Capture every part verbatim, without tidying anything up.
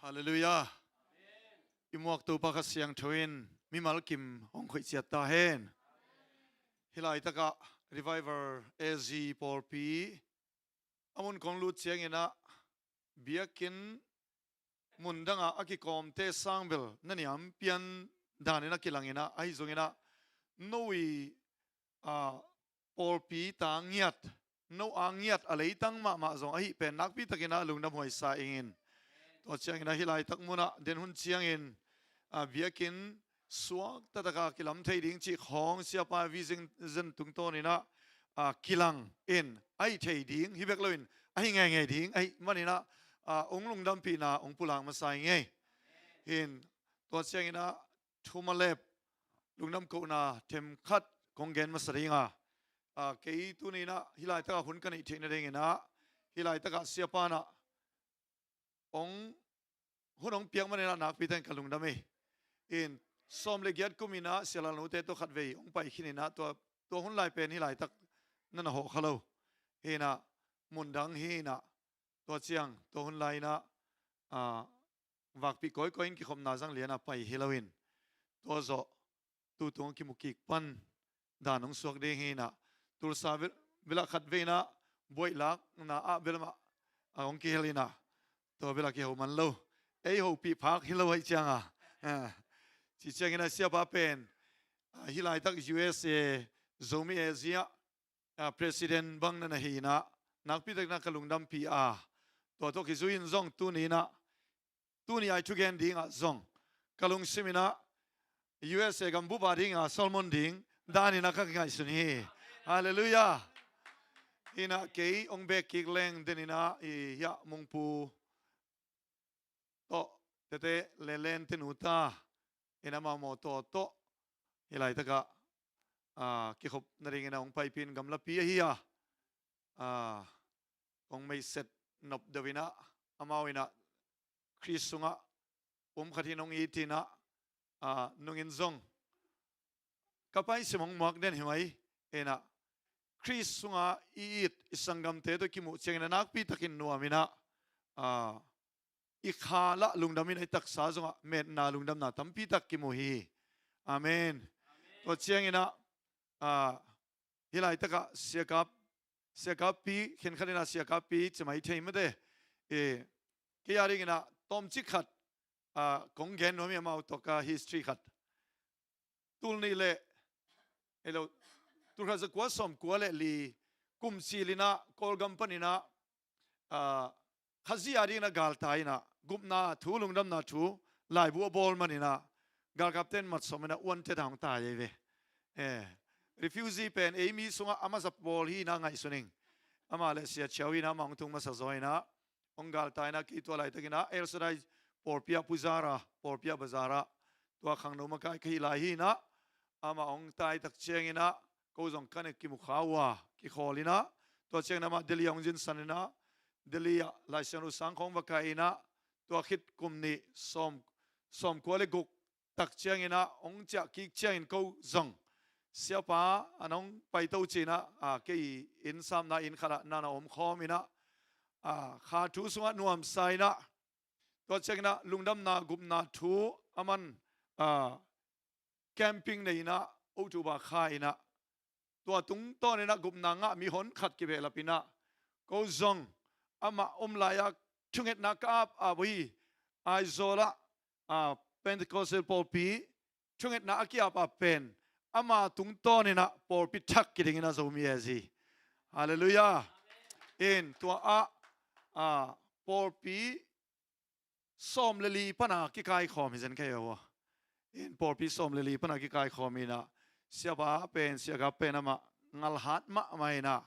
Halleluiah. I muak Topa Kha Siangtho in mimal kim hong khoih ciat ta hen. Hih laitakah Revival A Z pawlpi a mun kong lut cianginah biakinn mundangah a kikawmte sangbel na niam pian daninah kilanginah ahi zonginah no i a, pawlpi ta ngiat, no a ngiat a leitang mahmah zong ahi pen nakpitakinah lungdam huaisa ingin. Tua cianginah hih laitak munah den hun ciangin a, biakinn suak taktakah kilam thei ding cih khawng siapa vision tungtawninah a, kilang in ahi thei ding hi bek loin ahi ngeingei ding ahi maninah a, ung lungdampihna ung pulak masa i ngei. Hin tua cianginah thumalep lungdam kohna themkhat kong gen masa dinga, a, kei tuninah hih laitakah hun ka neih theih nadinginah hih laitakah siapanah hong hun hong piak maninah nakpitakin ka lungdam hi. In sawm le giat kuminah sialalnute tawh khatvei hong pai khininah tua, tua hun lai pen hih laitak na na hawh kha lo. Hinah mundang hinah tua ciang tua hun lai inah a, vakpih kawikawi in kikhopna zang lianah pai hi loin tua zawh tutung a kimu kik pan dan hong suak ding hinah Tulsa bel, belah khat veinah buaih lakna ah belamah a hong kihel inah tua belah kiho man lo. Ei hopih phak hi lo aih cianga, a, ci cianginah siapa pen a, hih laitak U S A Zomi A Z ah a, president bang na na hinah nakpitakinah ka lungdampih a, tua tawh kizui in zong tuninah tuni ai thugen dingah zong ka lungsiminah U S A gambupa dingah salmon ding daninah ka kingaihsun hi. Halleluiah. Hinah kei hong bek kik leng deninah i hiah mungpu tawh tete lelen tenu ta in amau mawtaw tawh hih laitakah a, kikhop nadingin a hong paipih in gamlapi ahi a, a, kong meiset nop deuh inah amau inah Khrist sungah um khat hin hong it inah a, nungin zong ka paisim hong muak den hi mai inah Khrist sungah i it i sanggamte tawh kimuh ciangin a nakpitakin nuam inah a, i kha lah lungdam inah i taksa zongah metna lungdamna tampitak kimu hi. Amen. Tua cianginah a, hih laitakah siakap, siakappi khenkhat inah siakappi cimai thei mate, e, kei a dinginah tawmcik khat a, kong gen nuam hi amau tawh ka history khat. Tul nih le, elo, tul khat za kua sawm kua le li kum cilinah Kawlgam paninah a, Khazih a dinginah galtai inah gupna thu lungdamna thu laibu a bawl maninah galkapten mat sawm inah wanted a hong tai ei ve. E, refugee pen ei mi sungah a masa pawl hi inah ngaihsun ing. Amah le Sia Chiau hi inah amah hong tung masa zaw inah hong galtai inah kei tua laitakinah El Shaddai pawlpi ah puzara pawlpi ah bazara tua khangno makai ka hih lai hi inah amah hong taitak cianginah ko zong ka ne kimukha uh a kikhawl inah tua cianginah amah Delhi ah hong zinsan inah Delhi ah Laisiangtho sang khawng va kai inah tua khit kum nih sawm, sawm kua le guk tak cianginah hong ciah kik ciangin ko zong siapa an hong paito cinah a, kei inn samna inn khatah nana om khawm inah a, kha thu sungah nuamsa inah tua cianginah lungdamna gupna thu a man a, camping nei inah October kha inah tua tungtawninah gupna ngah mihon khat kibehlap inah ko zong amah om lai-ah thungetna ka ap ap uh hi. Aizawl ah a, Pentecostal pawlpi thungetna a ki-ap ap pen ama tungtawninah pawlpi thak kiding inah Zomi A Z hi. Halleluiah. In tua ah a, pawlpi sawm le li pana kikaikhawm hi zen kei uh a. In pawlpi sawm le li pana kikaikhawm inah siapa pen siakap pen amah ngal hat mahmah inah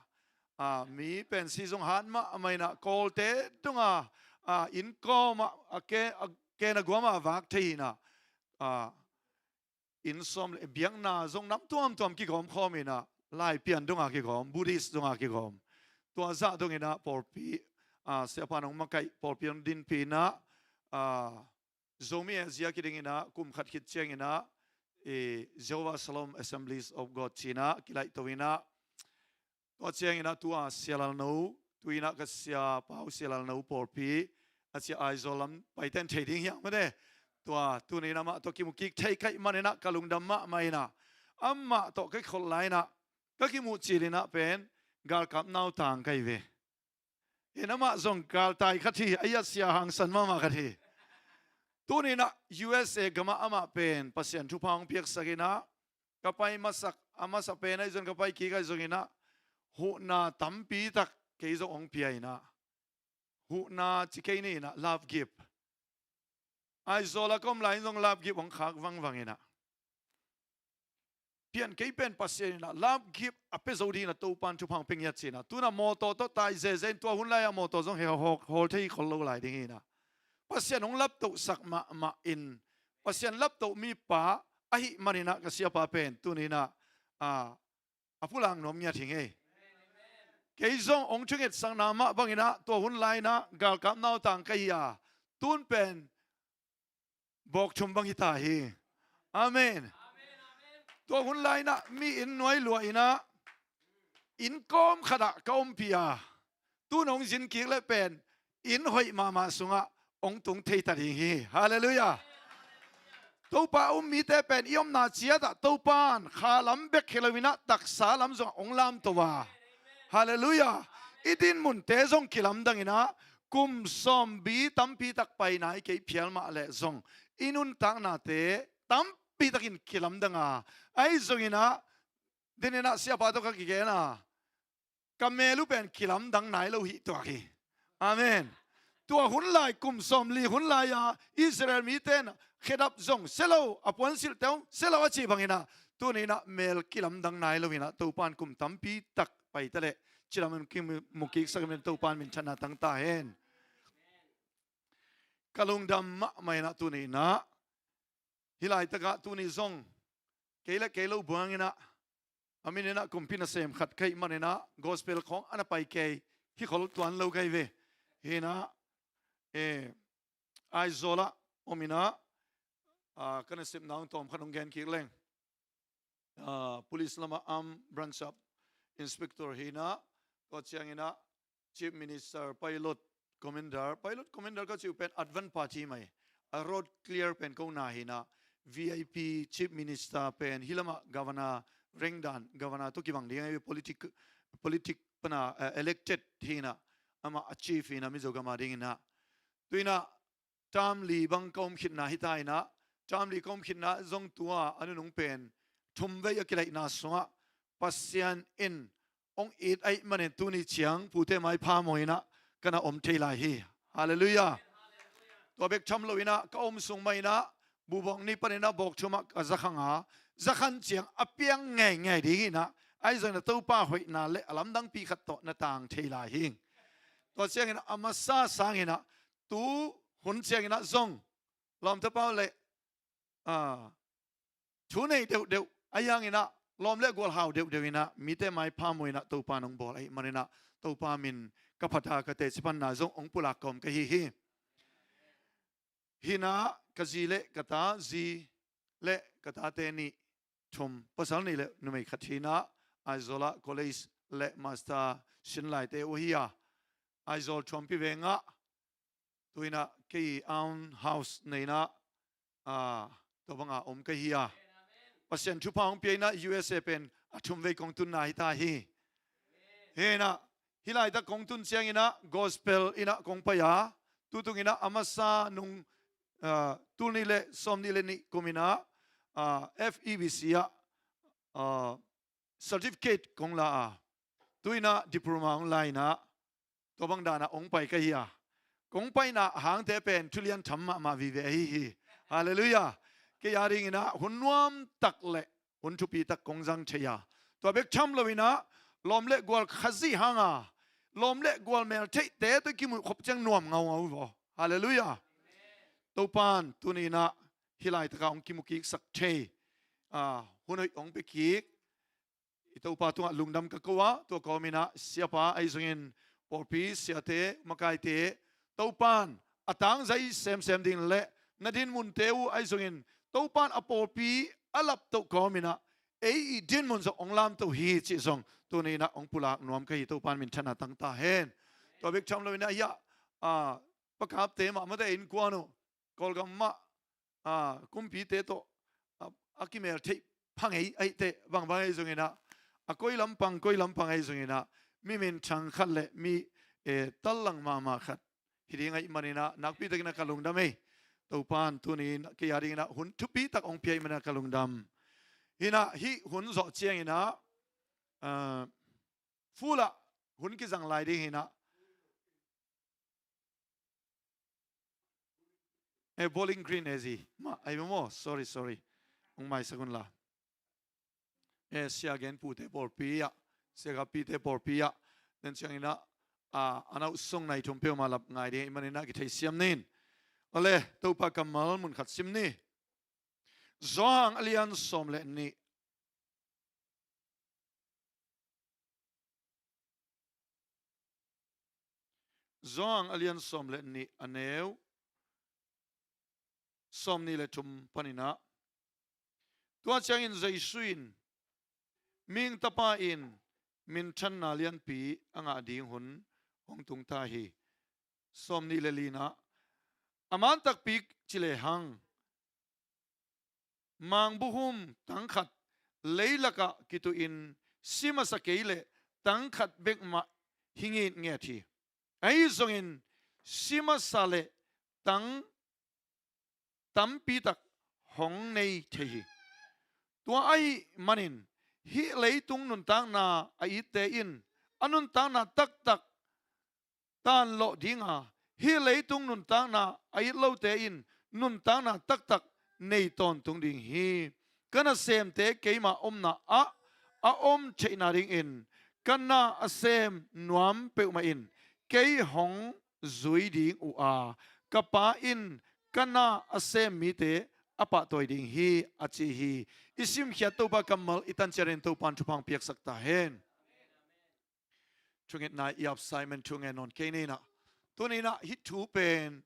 a, mi pen sizung hat mahmah inah Kawlte tunga a, inn kawmah a ke, a ken a guamah a vak thei inah a, inn sawm le biakna zong nam tuamtuam kigawm khawm inah Laipian dungah kigawm, Buddhist dungah kigawm. Tua zah donginah pawlpi a, siapa nong makaih pawlpi nong dinpih inah a, Zomi A Z kiding inah kum khat khit cianginah i Jehovah Shalom Assemblies of God cinah kilaihto inah tua cianginah tua sialalno tu inah ka siapa uh sialalno pawlpi a sia Aizawl lam paiten thei ding hiam mate. Tua tuni in amah tawh kimu kik thei ka hih maninah ka lungdam mahmah inah, amah tawh ka kikhol lai inah ka kimuh cil inah pen galkap nautang ka hi ve. Hi in amah zong galtai khat hi, a ia sia hangsan mahmah khat hi. Tuni inah U S A gamah amah pen Pasian thupha hong piaksak inah, ka pai masak, a masa pen ahi zong ka pai kik ahi zong inah huhna tampi tak kei zong hong pia inah, huhna ci kei ni inah love gift. Aizawl a ka om lai in zong love gift hong khak vangvang inah, pian kei pen Pasian inah love gift a pia zo ding inah Topan thupha hong pia ngiat ci inah, tu inah mawtaw tawh tai zeze in tua hun lai-ah mawtaw zong he hawl, hawl thei khol lo lai ding hi inah, Pasian hong laptohsak mahmah in, Pasian laptoh mipa ahih maninah ka siapa pen tuni inah a, a pulak nuam ngiat hi ngei. Kei zong hong thungetsakna mah bang inah tua hun lai inah galkap nautang ka hi a, tun pen bawk thum bang hi ta hi. Amen. Tua hun lai inah mi inn nuai lua inah inn kawm khatah ka ompih a, tu in hong zin kik leh pen inn hoih mahmah sungah hong tung thei ta ding hi. Halleluiah. Topa a um mite pen i omna ciatah Topan kha lam bek hi lo inah taksa lam zongah hong lamto a, halleluiah, i dinmunte zong kilamdang inah kum sawmli tampi tak pai nai kei phial mah leh zong i nuntaknate tampi takin kilamdang a, ahi zong inah den inah siapa tawh ka kigen a, ka mel uh pen kilamdang nai lo hi tuak hi. Amen. Tua hun lai kum sawmli hun lai-a Israel mite in khedap zong sia lo, a puansilhte uh sia lo a cih bang inah tuni inah mel kilamdang nai lo inah Topan kum tampi tak pai ta leh ci lam in kimu kiksak in Topan minthanna tang ta hen. Ka lungdam mahmah inah tuni inah hih laitakah tuni zong kei le kei lo buang inah, a min inah kumpi nasem khat ka hih man inah gospel khawng a na pai kei hi khol tuan lo ka hi ve. Hi inah, eh, Aizawl ah om inah, ah, ka nasepna hong tawm khat hong gen kik leng. Ah, police lamah armed branch sub inspector hi inah, tua ciang inah Chief Minister, Pilot, Commander, Pilot, Commander ka cih uh pen advance party mai. A road clear pen ko na hi inah, V I P, Chief Minister pen hih lamah Governor, rengdan Governor tawh kibang ding ahi, politic, politic pana, eh, elected hi inah, amah a chief hi inah Mizo gam a ding inah. Tu inah term li bang ka om khitna hi ta inah, term li ka om khitna zong tua a nunung pen thumvei a kilaihna sungah Pasian in hong it ahih manin tuni ciang pute maipha mawi inah ka na om thei lai hi. Halleluiah. Tua bek tham lo inah ka om sung mah inah bubawk ni pan inah bawk thumah ka zakhang a, zakhan ciang a piang ngeingei ding inah, ahi zong inah Topa hoihna le a lamdangpi khat tawh na tang thei lai hi. Tua ciang inah a masa sang inah tu hun ciang inah zong lawmte pau le, ah, thu nei deuhdeuh, a hiang inah lawm le gual hau deuhdeuh inah mite maipha mawi inah Topa nong bawl ahih man inah Topa min ka phat a, ka teci panna zong hong pulak kawm ka hi hi. Hi inah ka zi le ka ta, zi le ka tate nih, thum, pasal nih le numei khat hi inah Aizawl ah college le master sin laite uh hi a, Aizawl thuampi vengah tu inah kei own house nei inah, ah, tua banga om ka hi a, Pasian thupha hong pia inah U S A pen a thumvei kong tunna hi ta hi. Hi inah hih laitak kong tun ciang inah gospel inah kong pai a, tutung inah a masa nung, ah, tul nih le sawm nih le nih kum inah, ah, F E B C ah, ah, certificate kong la a, tu inah diploma hong la inah tua bang danah hong pai ka hi a, kong paina hangte pen thulian tham mahmah vive ahi hi. Halleluiah. Kei a ding inah hun nuam tak le hun thupi tak kong zang thei a, tua bek tham lo inah lawm le gual Khazih hang a, lawm le gual meltheihte tawh kimuh khop ciang nuam ngaungau vaw. Halleluiah. Topan tuni inah hih laitakah hong kimu kiksak thei, ah, hun hoih hong pia kik i Topa tungah lungdam ka ko a, tua kawm inah siapa ahi zongin pawlpi siate, makaite, Topan a tangzai semsem ding le na dinmunte uh ahi zongin Topan a pawlpi a laptoh kawm inah ei i dinmun zong hong lamto hi cih zong tuni inah hong pulak nuam ka hi. Topan minthanna tang ta hen. Tua bek tham lo inah hiah, ah, kapte mahmah te innkuan uh, Kawlgam mah, a, kumpite tawh, a, a kimel theih pha ngei ahih teh, bangbang ahi zongin ah, a koi lampang, koi lampang ahi zongin ah, mi minthang khat le mi, eh, tallang mahmah khat hi ding ahih manin ah, nakpi takin ah ka lungdam ei. Topa'n tuni-in kei a dingin ah hun thupi tak hong pia ahih manin ah ka lungdam. Hi-in ah hih hun zawh ciangin ah, ah, full ah hun kizang lai ding hi-in ah, eh, Bowling Green, eh, zi. Mah, ai maw, sorry, sorry. Hong maisak un la. Eh, Sia Gen Pute pawlpi ah, Sia Ga Pite pawlpi ah, nen ciangin ah, a, a nauh sung nai thum peuhmah lap ngai ding ahih manin ah kithei siam ni. Awle, Topa kammal mun khat sim ni. Johan a lian sawm le nih. Johan a lian sawm le nih, a neu sawm nih le thum panin ah. Tua ciangin Jesu in, mihing tapa in minthanna lianpi a ngah ding hun hong tung ta hi. Sawm nih le li-na, a man takpi ci lehang, mangbuhum tang khat leilakah kituhin si masa kei leh tang khat bek mah hi ngitnget hi. Ahi zongin si masa leh tang tampi tak hong nei thei hi. Tua ahih manin hih leitung nuntakna a itte in a nuntakna taktak tanlawh ding a, hih leitung nuntakna a it lote in nuntakna taktak nei tawntung ding hi. Ka nasemte keima omna ah a om theihna dingin ka na a sem nuam peuhmah in kei hong zui ding uh a, ka Pa in ka na a sem mite a pahtawi ding hi, a ci hi. I simkhiat Topa kammal i tan ciangin Topa'n thupha hong piaksak ta hen. Thungetna i ap Simon thu ngen nawn kei ni-in ah, tuni-in ah hih thu pen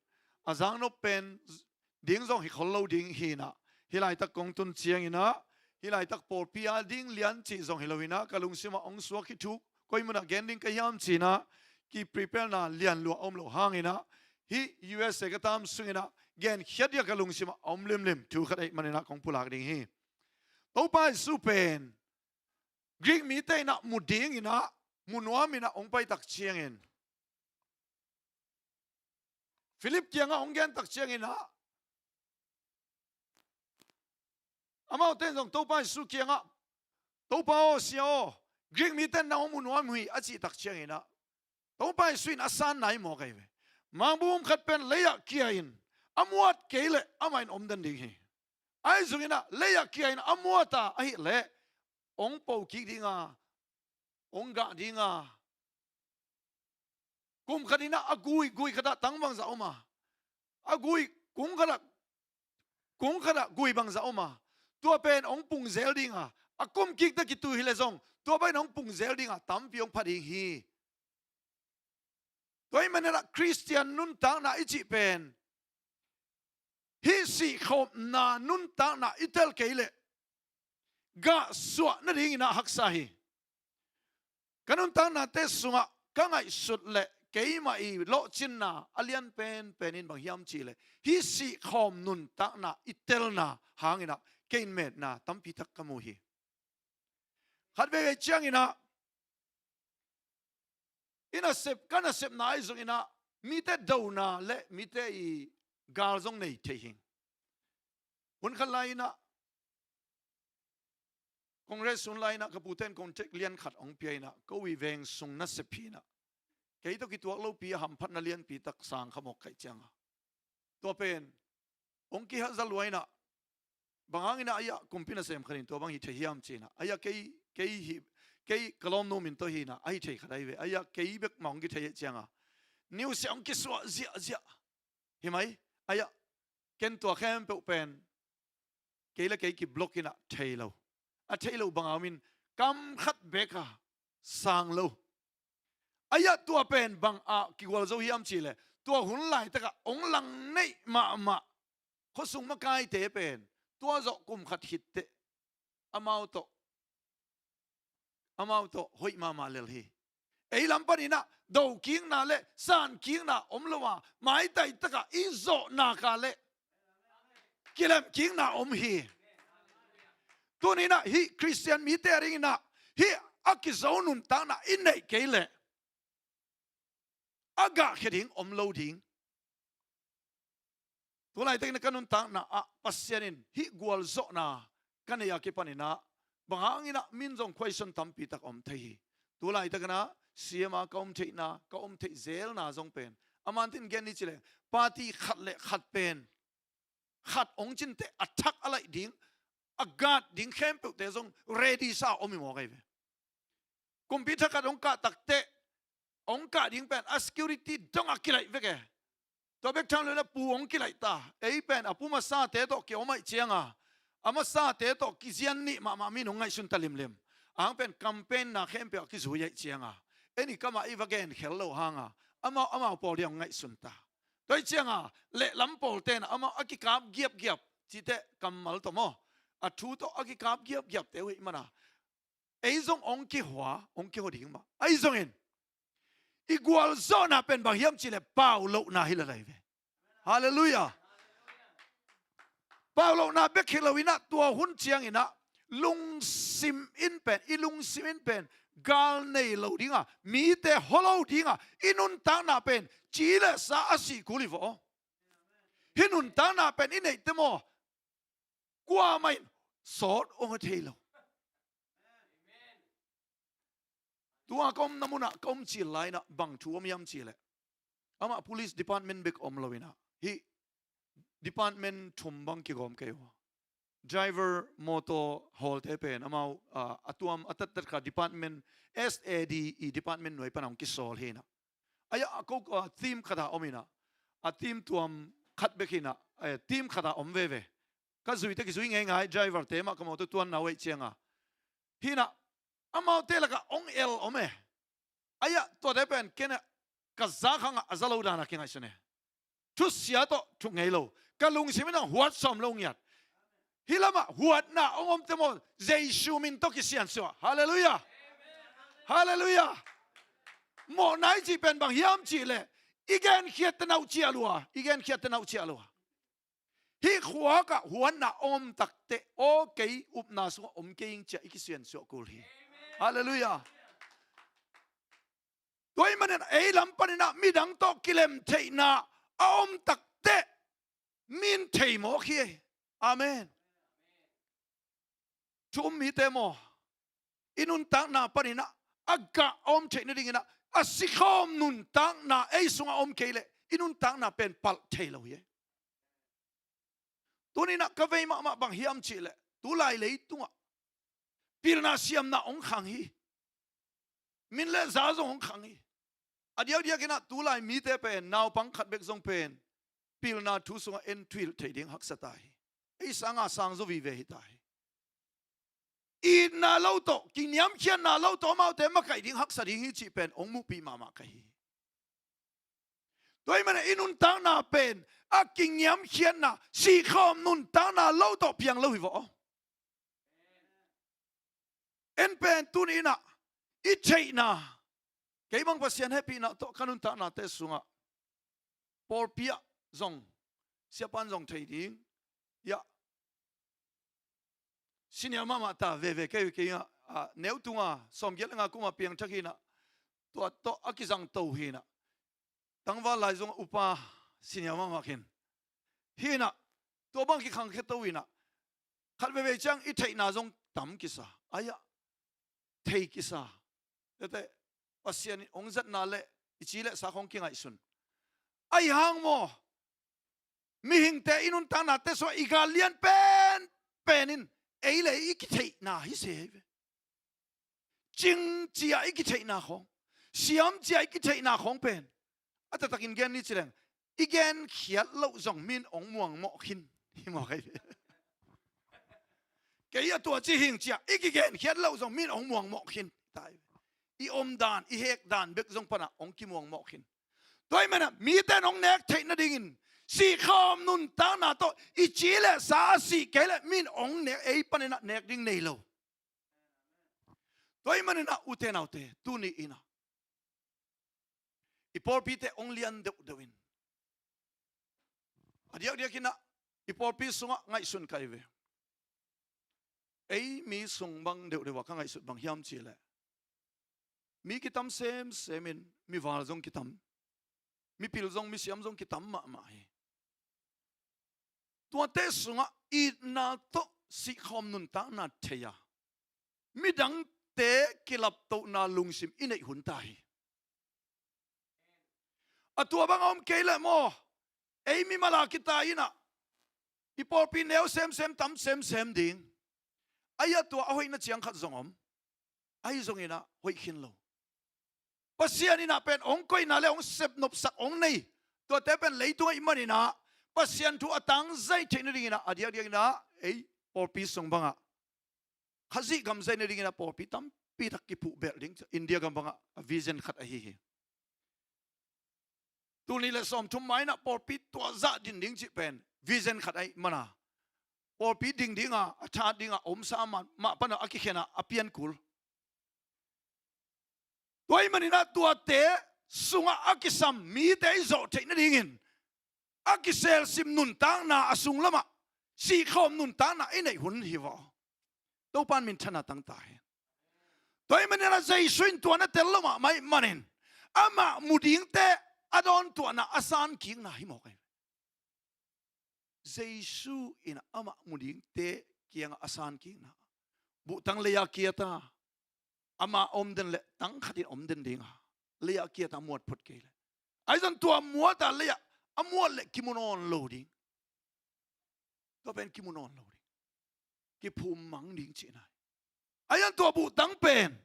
a zaknop pen ding zong hi khol lo ding hi-in ah, hih laitak kong tun ciangin ah, hih laitak pawlpi a ding lian cih zong hi lo-in ah, ka lungsim ah hong suak hih thu koi mun ah gen ding ka hiam ci-in ah ki prepare-na lian lua a om loh hangin ah, hih U S A ka tam sungin ah genkhiat ding a ka lungsim ah a om limlim thu khat ahih manin ah kong pulak ding hi. Topa Jesu pen Greek mite in ah mu dingin ah, mu nuamin ah hong pai tak ciangin, Philip kiangah hong gen tak ciangin ah, amaute in zong Topa Jesu kiangah, "Topa aw, Sia aw, Greek mite in nang hong mu nuam uh hi," a cih tak ciangin ah, Topa Jesu in a sanna hi mawk ahi ve. Mangbuhum khat pen lei-ah kia-in a muat kei leh amah in om den ding hi. Ahi zongin ah lei-ah kia-in a muat a ahih leh hong po kik ding a, hong gah ding a, kum khat in ah a gui, gui khat ah tang bangzah om a, a gui, kung khat ah, kung khat ah gui bangzah om a, tua pen hong pung zel ding a, a kum kik teh kitu hi leh zong tua bang in hong pung zel ding a, tampi hong pha ding hi. Tua ahih manin ah Khristian nuntakna i cih pen hih sihkhopna nuntakna i tel kei leh gahsuah nadingin ah haksa hi. Ka nuntaknate sungah ka ngaihsut leh keimah i lawhcinna a lian penpen in bang hiam cih leh hih sihkhawm nuntakna i telna hangin ah kei in metna tampi tak ka mu hi. Khat veivei ciangin ah i nasep, ka nasepna ahi zongin ah mite dona le mite i gal zong nei thei hi. Hun khat lai-in ah, Congress hun lai-in ah ka pute in contract lian khat hong pia-in ah, ko i veng sung nasep hi-in ah, kei tawh kituak lopi a hamphatna lianpi tak sang kha mawk ka hih ciang a, tua pen hong kihazat lua-in ah, bang hangin ah, ahi ah kumpi nasem khat in tua bang hi thei hiam ci-in ah, ahi ah kei, kei hi, kei ka lawmnu min tawh hi-in ah, ahi thei khat ahi ve. Ahi ah kei bek mah hong kithei ahih ciang a, news ah hong kisuah ziahziah hi mai. Ahi ah ken tua khempeuh pen kei le kei kiblock-in ah thei lo, a thei lo bang a om in, kam khat bek a sang lo. Ahi ah tua pen bang a kigualzo hiam cih leh, tua hun laitak ah hong lang neih mahmah khuasung makaite pen tua zawh kum khat khit teh amau tawh, amau tawh hoih mahmah lel hi. Ei lam paninah dokikna le sankikna om lo a, maitai takah i zawhnak ah le kilemkikna om hi. Tuninah hih Khristian mite a dinginah hih a kizo nuntakna i neih kei leh a gahkhia ding om lo ding. Tulaitakinah ka nuntakna ah Pasian in hih gualzawhna ka nei a kipaninah bang hanginah min zong khuaison tampi tak om thei hi. Tulaitakinah siama ka om theihna, ka om theih zelna zong pen a mantin gen ni cileh party khat le khat pen khat ong cinteh a thak a laih ding, a guard ding khempeuhte zong ready sa om hi mawk ahi ve. Kumpi thakhat ong kah takteh ong kah ding pen a security dong a kilaih vek e. Tua bek tham lo le pu ong kilaih ta. Ei pen a pu masate tawh kiom aih cianga a masate tawh kizian nih mahmah min ong ngaihsun ta limlim. Ang pen campaign na khempeuh a kizui aih cianga ei ni kamah i va gen khel lo hanga amau amau pawl dia ong ngaihsun ta. Tua hi cianga lehlam pawl tena amau a kikap giapgiap cite kammal tawh maw, a thu tawh a kikap giapgiapte uh hi mana ei zong ong kihua, ong kihua ding mah. Ahi zongin i gualzawhna pen bang hiam cihleh pau lohna hi lalai ve. Halleluiah. Pau lohna bek hi loinah tua hun cianginah lungsim in pen, i lungsim in pen gal nei lo dinga, mite hua lo dinga i nuntakna pen ci le sa a sih kul hi vaw. Hih nuntakna pen i neihte maw kuamah in sawt ong a thei lo. Tua ka omna munah ka om cil lainah bang thu om hiam cihleh amah police department bek om loinah hih department thum bang kigawm kei uh. Driver motor hawlte pen amau a tuam a tattat kha department, S A D E department nuai pana hong kisawl hinah. Aia a ko a team khata om hinah a team tuam khat bek hinah team khata om veve. Ka zuite kizui ngeingai driver te mah ka mawtaw tuanna uh aih cianga hinah amaute lakah ong el om e. Aia tuate pen kena ka za khangah a za lo dana kingaihsun e. Thusia tawh thu ngei lo ka lungsim inah huat sawm lo ngiat. Hih lamah huatna ong omte maw Jesu min tawh kisiansuah. Halleluiah. Halleluiah. Mawhna i cih pen bang hiam cihleh i genkhiatte nauh ciah lua, i genkhiatte nauh ciah lua. Hih khuakah huatna om takteh aw kei upna sungah om kei ing ciah i kisiansuah kul hi. Halleluiah. Tua ih manin ei lam paninah midang tawh kilem theihna a om takteh min thei mawk hi. Amen. Thu um mite maw i nuntakna paninah a gah a om theih nadinginah a sikhawm nuntakna ei sungah om kei leh i nuntakna pen palh thei lo hi. Tuninah ka vei mahmah bang hiam cihleh tulai leitungah pilna siamna ong khang hi. Min le za zong ong khang hi. A diaudiakinah tulai mite pen naupang khat bek zong pen pilna thu sungah en thuilh thei ding haksa ta hi. Ei sanga sang zaw vive hi ta hi. Itna lo tawh kiniamkhiatna lo tawh amaute makaih ding haksa ding hi cih pen ong muhpih mahmah ka hi. Tua ih mana i nuntakna pen a kiniamkhiatna sikhawm nuntakna lo tawh piang lo hi vaw. En pen tuninah i theihna kei bang Pasian hehpihna tawh ka nuntaknate sungah pawlpi ah zong siapan zong thei ding iah senior mahmah ta veve kei kei ah neu tunga sawmgiat le nga kuma piangthak hinah tua tawh a kizangto hinah tangval lai zong upa senior mahmah khin hinah tua bang kikhangkhia to hinah khat veve ciang i theihna zong tam kisa aia thei kisa. Tete Pasian in ong zatna le i ci le sa khong kingaihsun ahi hang maw mihingte i nuntaknate sua i gal lian pen pen in ei le i kitheihna hi se hi ve. Cing cia i kitheihna khawng siam cia i kitheihna khawng pen a taktakin gen ni cileng i genkhiat loh zong min ong muangmawh khin hi mawk ahi ve. Kei a tua ci hing cia i kigenkhiat loh zong min ong muangmawh khin ta hi ve. I omdan i hekdan bek zong pana ong kimuangmawh khin. Tua ih mana mite in ong nek theih nadingin sikhawm nuntakna tawh i ci le sa a sih kei le min ong nek ei paninah nek ding nei lo. Tua ih maninah ute naute tuni inah i pawlpite hong lian deuhdeuh in, a diakdiakin ah i pawlpi sungah ngaihsun ka hi ve. Ei mi sung bang deuhdeuh ah ka ngaihsut bang hiam cih leh, mi kitam semsem in, mival zong kitam, mipil zong, misiam zong kitam mahmah hi. Tuate sungah itna tawh sihkhawm nuntakna thei a, midangte kilaptohna lungsim i neih hun ta hi. A tua bang a om kei leh maw, ei mimal a kita in ah i pawlpi neu semsem, tam semsem ding. Ahi a tua a hoihna ciang khat zong om. Ahi zongin ah hoih khin lo. Pasian in ah pen hong koihna le hong sepnopsak hong nei, tuate pen leitung ahih manin ah Pasian thu a tangzai theih nadingin ah, a diakdiakin ah ei pawlpi sung bangah Khazih gam zai nadingin ah pawlpi tampi tak kiphuh belh ding, India gam bangah a vision khat ahi hi. Tul nih le sawmthum ma-in ah pawlpi tua zah din ding cih pen vision khat ahih mana, pawlpi ding dinga, a that dinga omsa a, mah pan a kikhen a, a pian kul. Tua ahih manin ah tuate sungah a kisam mite i zawh theih nadingin a kiselsim nuntakna, a sung lamah sihkhawm nuntakna i neih hun hi vaw. Topa in minthanna tang ta hen. Tua ahih manin ah Jesu in tua na tel lo mahmah ahih manin amah mu dingte a dawntuahna, a sankikna hi mawk ahi. Jesu in amah mu dingte kiangah a sankikna, buhtang lei-ah kiat a, ama om den leh tang khatin om den dinga, lei-ah kiat a muat phot kei leh, ahi zong tua muat a lei-ah a muat leh kimu nawn lo ding. Tua pen kimu nawn lo ding, kiphum mang ding cihna hi. Ahi zong tua buhtang pen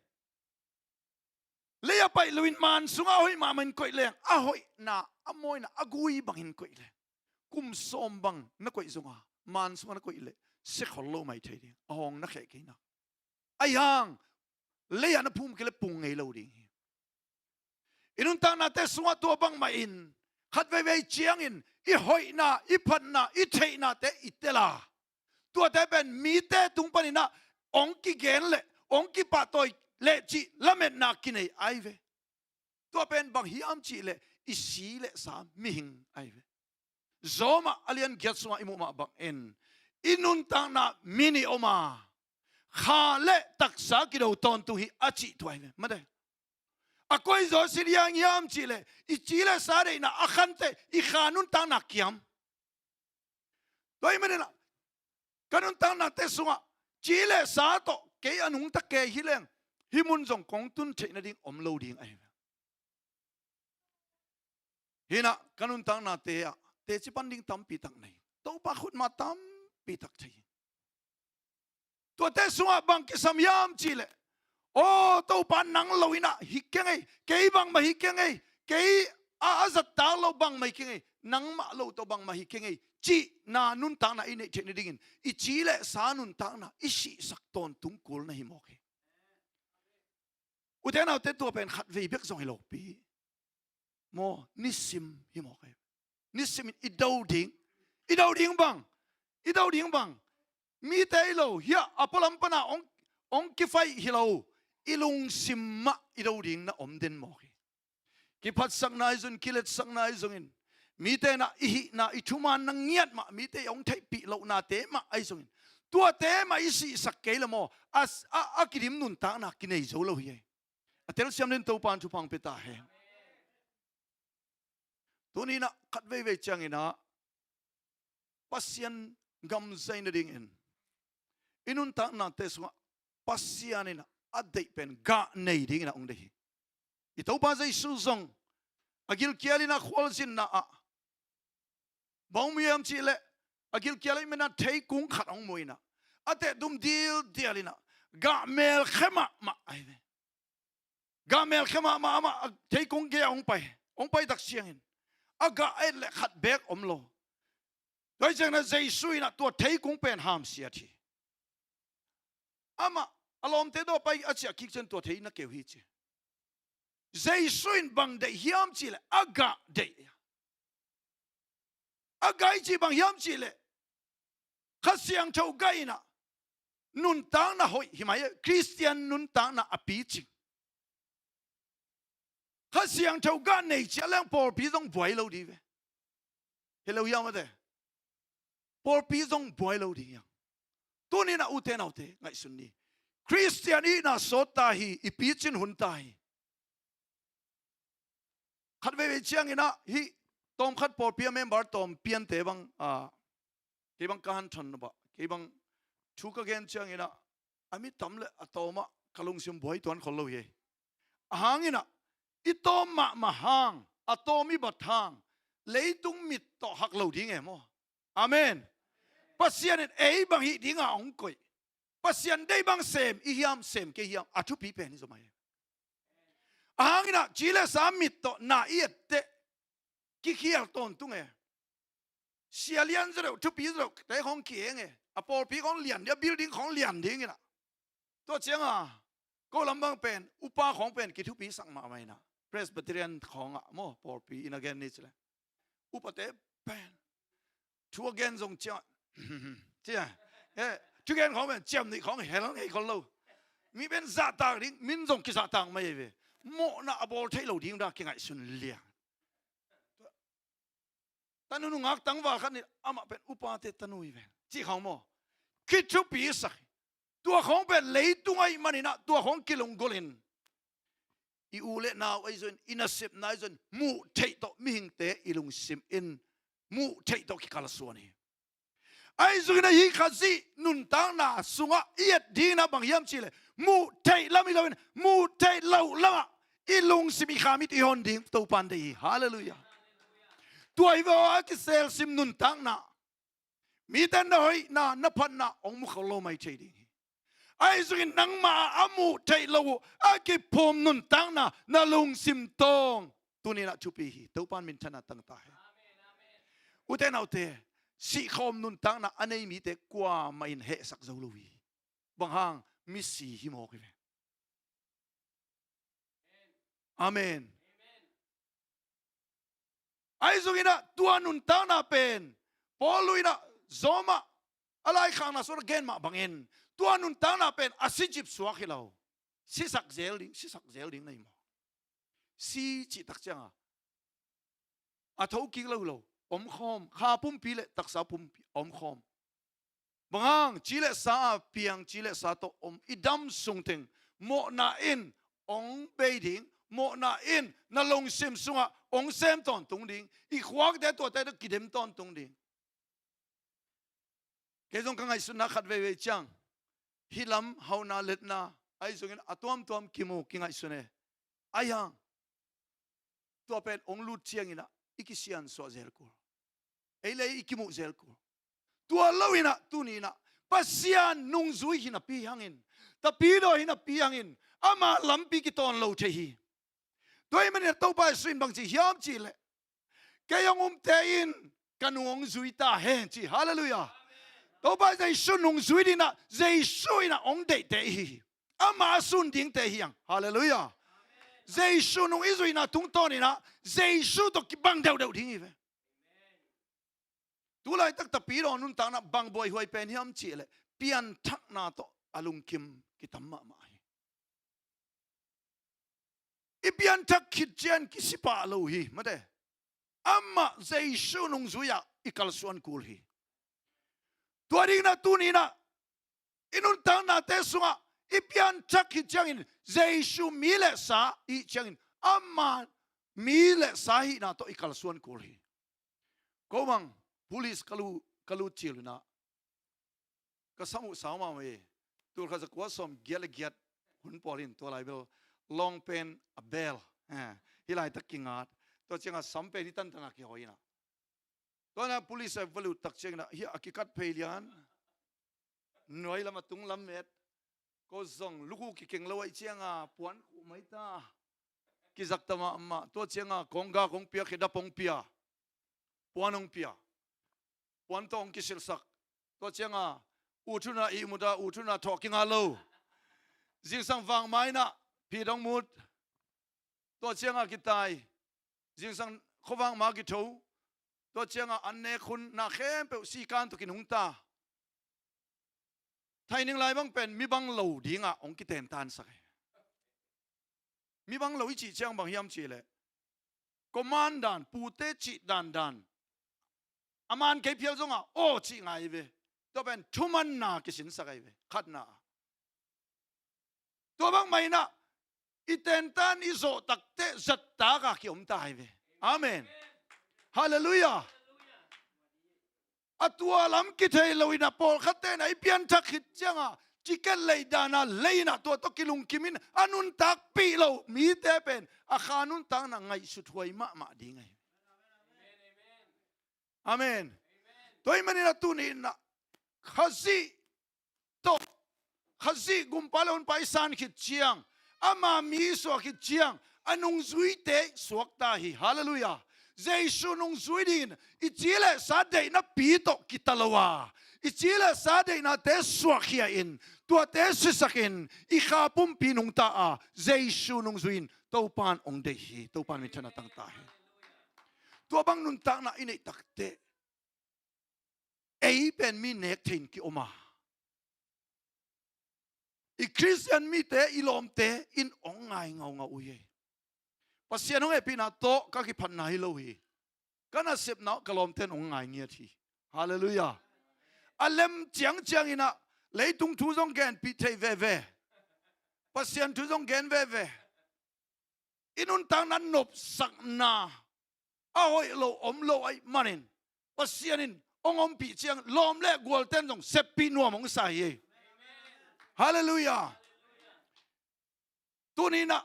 lei-ah paih loin man sungah a hoih mahmah in koih leng, a hoihna, a mawina a gui bangin koih leng, kum sawm bang na koih zonga man sungah na koih leh sia khol lo mai thei ding, a hawng na kheh kei na. Ahi hang lei-ah na phum kei leh pung ngei lo ding hi. I nuntaknate sungah tua bangmah in khat veivei ciangin i hoihna, i phatna, i theihnate i tel a, tuate pen mite tung panin ah hong kigen leh hong kipahtawi leh cih lametna kinei ahi ve. Tua pen bang hiam cih leh i si le sa mihing ahi ve. Rom ah a lian giat sungah i muh mah bangin i nuntakna mi nih om a, kha le taksa kido tawntung hi a cih tua hi ve. Mate, a koizaw sin hiang hiam cih leh i ci le sa deihna a khante, i kha nuntakna kiam. Tua ahih manin ah ka nuntaknate sungah ci le sa tawh kei a nungta kei hi leng, hih mun zong kong tun theih nading om lo ding ahi ve. Hi-in ah ka nuntaknate ah teci pan ding tampi tak nei, Topa khut mah tampi tak thei hi. Tuate sungah bang kisam hiam cih leh, aw Topa, nang lo-in ah hi keng ei, kei bangmah hi keng ei, kei a, a zat tak lo bangmah hi keng ei, nangmah lo tawh bangmah hi keng ei cihna nuntakna i neih theih nadingin i ci le sa nuntakna i sihsak tawntung kul na hi mawk hi. Ute naute, tua pen khat vei bek zong hi lopi maw, nisim hi mawk hi. Nisimin i do ding, i do ding bang, i do ding bang, mite hi lo, hiah a pualam pana hong, hong kifaih hi lo, i lungsim mah i do ding na om den mawk hi. Kiphatsakna ahi zongin, kiletsakna ahi zongin, mite in ah i hihna, i thumaanna ngiat mah mite i hong theihpih lohnate mah ahi zongin, tuate mah i sihsak kei leh maw, a, a, a kidim nuntakna kinei zo lo hi ei. A telsiam den Topa in thupha hong pia ta hen. Tuni-in ah khat veivei ciangin ah Pasian gam zai nadingin i nuntaknate sungah Pasian in ah a deih pen gah nei dingin ah hong deih hi. I Topa Jesu zong a gilkial in ah khualzinna ah bang mu hiam cih leh, a gilkial ahih manin ah theikung khat hong mu in ah, a tehdum dildial in ah gah melkhia mahmah ahi ve. Gah melkhia mahmah, amah a theikung gei-ah hong pai, hong pai tak ciangin a gah et leh khat beek om lo. Tua hi ciangin ah Jesu in ah tua theikung pen hamsiat hi. Amah a lawmte dawh pai a ciah kik ciang tua thei na keu hi ci. Jesu in bang deih hiam cih leh a gah deih. A gah i cih bang hiam cih leh Kha Siangtho gah in ah nuntakna hoih hi mai, Khristian nuntakna a picing. Kha Siangtho gah nei ciat leng pawlpi zong buai lo ding ve. Hi lo hiam a te? Pawlpi zong buai lo ding hiam? Tuni-in ah ute naute ngaihsun ni. Khristian ihna sawt ta hi, i picin hun ta hi. Khat veivei ciangin ah hih tawmkhat pawlpi a member tawm piante bang, a, kei bang ka hanthawn bah, kei bang thu ka gen ciangin ah a mi tam le a tawm ah ka lungsim buai tuan khol lo hi. A hangin ah i tawm mahmah hang, a tawm i bat hang, leitung mit tawh hak lo ding e maw? Amen. Pasian in ei bang hih dinga hong koih, Pasian deih bang sem i hiam, sem kei hiam, a thupi pen hi zaw mah hi. A hangin ah ci le sa mit tawh na i et teh kikhial tawntung e. Sia lian zaw deuh, thupi zaw deuh te khawng ki-eng e. A pawlpi khawng lian ding, a building khawng lian ding in ah. Tua ciang a ko lam bang pen upa khawng pen kithupisak mahmah in ah, Presbyterian khawng ah maw, pawlpi in a gen ni ci le. Upate pen thu a gen zong ciang, ciang, eh, thugen khawng pen ciam nih khawng hel ngei khol lo. Mi pen zahtak ding, min zong kizahtak mai ve. Mawhna a bawl theih lo ding dah kingaihsun liang. Tanu nungak tangval khat nih, amah pen upate tanu hi ve, ci khawng maw, kithupisak hi. Tua khawng pen leitung ahih manin ah tua khawng kilunggulh in, i u le nau ahi zongin, i nasepna ahi zongin, muh theih tawh mihingte i lungsim in muh theih tawh kikalsuan hi. Ahi zongin ah hih Khazih nuntakna sungah i et dingin ah bang hiam cih leh, muh theih lam hi loin, muh theih loh lamah i lungsim, i khamit i hon ding Topa'n deih hi. Halleluiah. Tua hi ve aw, a kiselsim nuntakna, mite na hoihna, na phatna hong mu khol lo mai thei ding hi. Ahi zongin nangmah a muh theih loh uh a kiphum nuntakna na lungsim tawng tuni-in ah thupi hi. Topa'n minthanna tang ta hen. Ute naute, sihkhawm nuntakna a nei mite kuamah in hehsak zo lo hi. Bang hang? Misi hi mawk hi ve. Amen. Ahi zongin ah tua nuntakna pen Paul in ah Rom ah a laikhakna sungah a gen mah bangin, tua nuntakna pen a sicip suak hi lo. Sisak zel ding, sisak zel ding na hi maw? Si cih tak ciang a, a thokik lo hi lo, omkhawm, kha pumpi le taksa pumpi omkhawm. Bang hang? Ci le sa a piang, ci le sa tawh om i dam sung teng mawhna in hong bei ding, mawhna in na lungsim sungah hong sem tawntung ding, i khuakte tuate tawh kidem tawntung ding. Kei zong ka ngaihsutna khat veivei ciang, hih lam hauna letna ahi zongin a tuamtuam kimu kingaihsun e. Ahi hang, tua pen hong lut ciangin ah i kisiansuah zel kul, ei le ei i kimuh zel kul. Tua lo-in ah tuni-in ah Pasian nungzui hi napi hangin, Tapidaw hi napi hangin, ama lampi kitawn lo thei hi. Tua ahih manin ah Topa Jesuh in bang ci hiam cih leh, kei hong umte in ka nung hong zui ta hen ci. Halleluiah. Topa Jesuh nungzui dingin ah Jesuh in ah hong deihte i hi hi. Ama a sun dingte hi hang. Halleluiah. Jesuh nung i zuihna tungtawnin ah Jesuh tawh kibang deuhdeuh ding hi ve. Tu laitak Tapidaw nuntakna bang buaihuai pen hiam cih leh, pianthakna tawh a lungkim kitam mahmah hi. I pianthak khit ciang kisi pah lo hi, mate. Amah Jesuh nungzui-ah i kalsuan kul hi. Tua dingin ah tuni-in ah i nuntaknate sungah i pianthak khit ciangin Jesuh mi le sa i hih ciangin ama mi le sa hihna tawh i kalsuan kul hi. Ko bang police ka lut, ka lut cil-in ah ka sam uh sau mahmah hi. Tulkhat zakua sawmgiat le giat hun pawl in, tua lai bel long pen a bel, eh, hih laitak kingat. Tua ciangah sam pen hih tantan a kihawi-in ah, tua-in ah police a va lut tak ciangin ah, hih a kikat phei lian, nuai lam a tung lam met. Ko zong lukhu kikeng lo ahih ciangah puan khuh mai ta, kizak ta mahmah. Tua ciangah kongga kong pia, khedap hong pia, puan hong pia, puan tawh hong kisilhsak. Tua ciangah ut hun ah ihmut a, ut hun ah thawh kingah lo. Zingsang vangma-in ah phit hong mut. Tua ciangah kitai. Zingsang khuavak ma kitho. Tua ciangah an nek hun na khempeuh sikan tawh kinungta. Thaining lai bang pen mi bang lo dingah hong kitentansak hi. Mi bang lo i cih ciang bang hiam cih leh, command dan, pute cih dandan, a man kei phial zongah aw cih ngai ve. Tua pen thumanna kisinsak ahi ve, khatna. Tua bang mah inah i tentan i zawh takteh zattak a kiom ta ahi ve. Amen. Halleluiah. A tua lam kithei lo inah pawlkhatte inah i pianthak khit ciangah ticket leih dana lei inah tua tawh kilungkimin a nuntakpih lo mite pen a kha nuntakna ngaihsut huai mahmah ding ahi. Amen. Tua ahih manin a tuni inah Khazih tawh, Khazih gumpa le honpa i san khit ciang, ama mi i suah khit ciang, a nungzuite suakta hi. Halleluiah. Jesu nungzui dingin i ci le sa deihna pi tawh kita lo a, i ci le sa deihnate suahkhia in, tuate sisakin i kha pumpi nungta a, Jesu nungzui in Topan hong deih hi. Topan minthanna tangta hi. Tua bang nuntakna i neih takteh ei pen mi nek thei in kiom a, i Khristian mite, i lawmte in hong ngai ngaungau uh hi. Pasian hong hehpihna tawh ka kiphatna hi lo hi. Ka nasepna uh ka lawmte in hong ngai ngiat hi. Halleluiah. A lem ciangciang inah leitung thu zong genpih thei veve, Pasian thu zong gen veve. I nuntakna nopsakna a hoih lo om lo ahih manin Pasian in hong ompih ciang lawm le gualten zong seppih nuam hong sa hi. Halleluiah. Tuni inah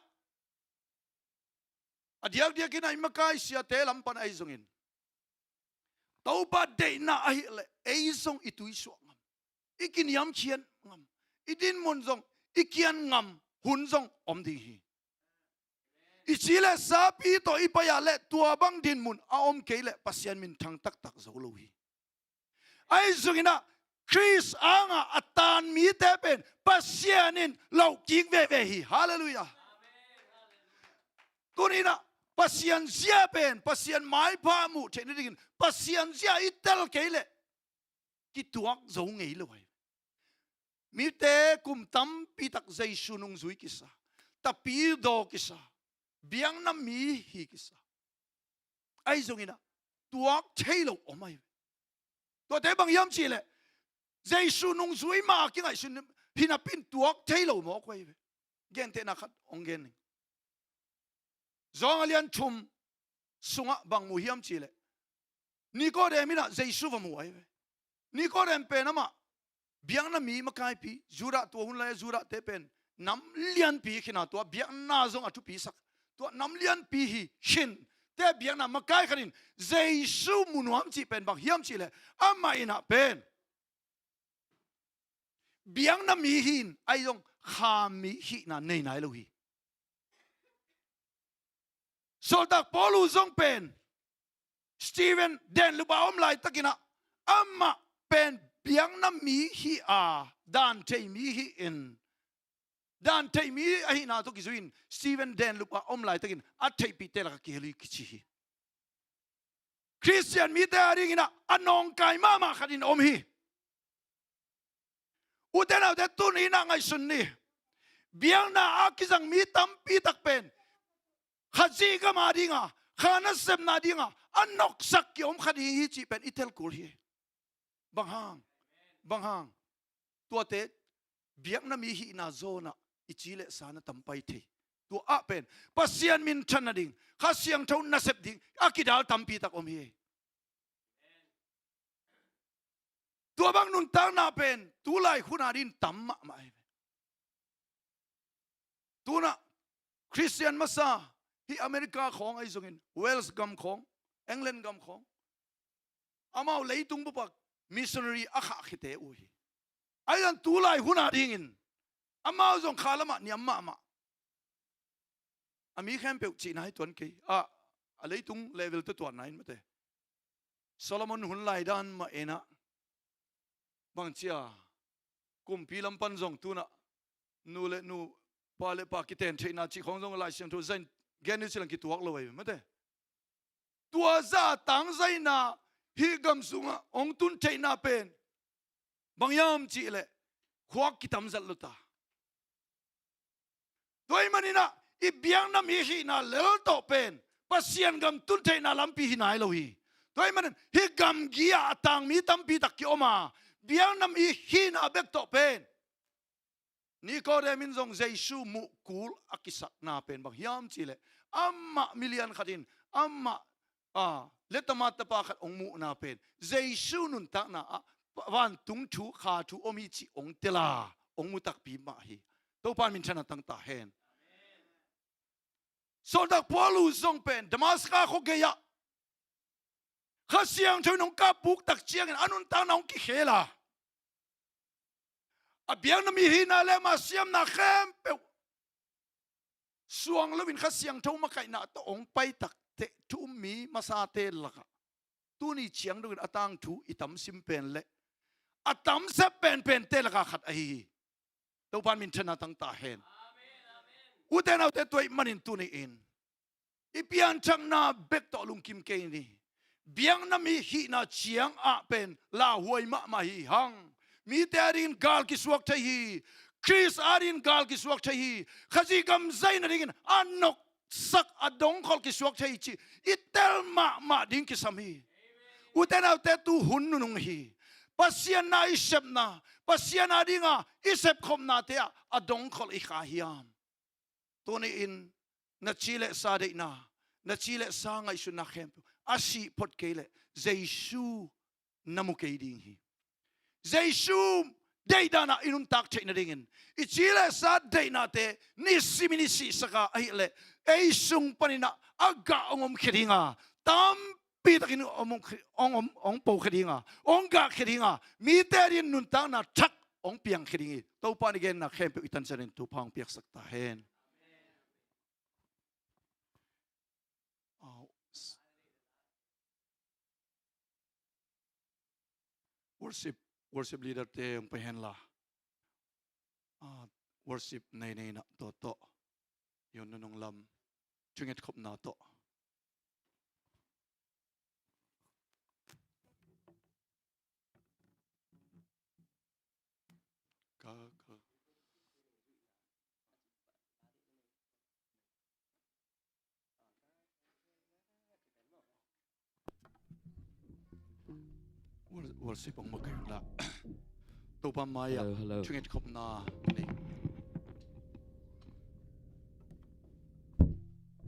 a diakdiak inah i makai siate lam pan ahi zongin Topa deihna ahih leh ei zong i tuisuak ngam, i kiniamkhiat ngam, i dinmun zong i kian ngam hun zong om ding hi. I ci le sapi tawh i pai ah leh tua bang dinmun a om kei leh Pasian minthang taktak zo lo hi. Ahi zongin ah Khrist angah a tan mite pen Pasian in lohkik veve hi. Halleluiah. Tuni inah Pasian zia pen Pasian maipha muh theih nadingin Pasian zia i tel kei leh kituak zo ngei lo ahi. Mite kum tampi tak Jesu nungzui kisa, tapidaw kisa, biakna mi hi kisa. Ahi zongin ah tuak thei lo om ahi. Tuate bang hiam cih leh Jesu nungzui mah a kingaihsun hi napi in tuak thei lo mawk uh ahi ve. Gentehna khat hong gen ning. Johan a lian thum sungah bang mu hiam cih leh Nikodem in ah Jesu va mu ahi ve. Nikodem pen amah biakna mi makaipi, Judah, tua hun lai-a Judah-te pen nam lianpi hi khin a, tua biakna zong a thupisak, tua nam lianpi hi khin te biakna makai khat in Jesu mu nuam cih pen bang hiam cih leh amah in ah pen biakna mi hi in, ahi zong kha mi hihna nei nai lo hi. Sawltak Paul uh zong pen Stephen denlup a om laitakin ah amah pen biakna mi hi a, dan thei mi hi in, dan thei mi ahihna tawh kizui in Stephen denlup a om laitakin a theihpihte lakah kihel hi kici hi. Khristian mite a dingin ah a nawngkai mahmah khat in om hi. Ute naute, tuni in ah ngaihsun ni. Biakna a kizang mi tampi tak pen Khazih gam a dinga, kha nasepna dinga a noksak kiom kha ding hi cih pen i tel kul hi. Bang hang? Bang hang? Tuate biakna mi hihna zawnah i ci le sa na tam pai thei. Tua ah pen Pasian minthan nading, Kha Siangtho nasep ding a kidal tampi tak om hi. Tua bang nuntakna pen tu lai hun a dingin tam mahmah hi. Tunah Khristian masa hih America khawng ahi zongin, Wales gam khawng, England gam khawng, amau leitung bupak missionary a khahkhiate uh hi. Ahi zongin tu lai hun a dingin amau zong kha lamah niam mahmah. A mi khempeuh cihna hi tuan kei a, a leitung level tawh tuanna in mate. Solomon hun lai dan mah in ah bang cia kumpi lam pan zong tunah nu le nu, pa le pa kiten theihna cih khawng zong Lai Siangtho zahin gen ni cilang kituak lo ahi mate. Tua zah a tangzaina hih gam sungah hong tun theihna pen bang hiam cih leh khuak kitam zat lo ta. Tua ahih manin ah i biaknam i hihna lel tawh pen Pasian gam tun theihna lampi hi nai lo hi. Tua ahih manin hih gamgi ah a tang mi tampi tak kiom a, biaknam i hihna bek tawh pen Nikodem in zong Jesu muh kul a kisakna pen bang hiam cih leh, amah milian khat in amah, a, letama tapa khat hong muhna pen Jesu nuntakna ah vantung thu, kha thu om hi cih hong tel a, hong mu takpi mah hi. Topa in minthanna tang ta hen. Sawltak Paulu zong pen Damaska khua gei ah Kha Siangtho in hong kap buk tak ciangin a nuntakna hong kikhel a, a biaknam i hihna le ama siamna khempeuh suang loin Kha Siangtho makaihna tawh hong pai tak teh, thu um mi masate lakah tuni ciang dongin a tangthu i tamsim pen le a tamsep penpente lakah khat ahi hi. Topa in minthanna tang ta hen. Ute naute, tua ahih manin tuni in i pianthakna bek tawh lungkim kei ni. Biaknam i hihna ciang ah pen lauhuai mahmah hi hang. Mite adingin gal kisuak thei hi. Khrist adingin gal kisuak thei hi. Khazih gam zaina dingin a noksak, a dongkholh kisuak thei hi cih i tel mahmah ding kisam hi. Ute naute, tu hun nunung hi. Pasian na i sepna, Pasian adinga i sepkhopnate ah a dongkholh i kha hiam? Tuni in na ci le sa deihna, na ci le sa ngaihsutna khempeuh a sih phot kei leh Jesu na mu kei ding hi. Jesu deihdan ah i nuntak theih nadingin i ci le sa deihnate nisimin i sihsak a, ahih leh ei sung panin ah a gah hong omkhia ding a, tampi takin hong om, hong om, hong pokhia ding a, hong gahkhia ding a, mite adingin nuntakna thak hong piangkhia ding hi. Topa in i genna khempeuh i tansanin thupha hong piaksak ta hen. Ah, s-, worship, worship leader te hong pai hen la. Ah, worship nei nei na tawh tawh. Yun nunung lam thungetkhopna tawh. Ka, ka. Wor-, worship hong makaih un la. Topa mai-ah, hello, hello, thungetkhopna nei.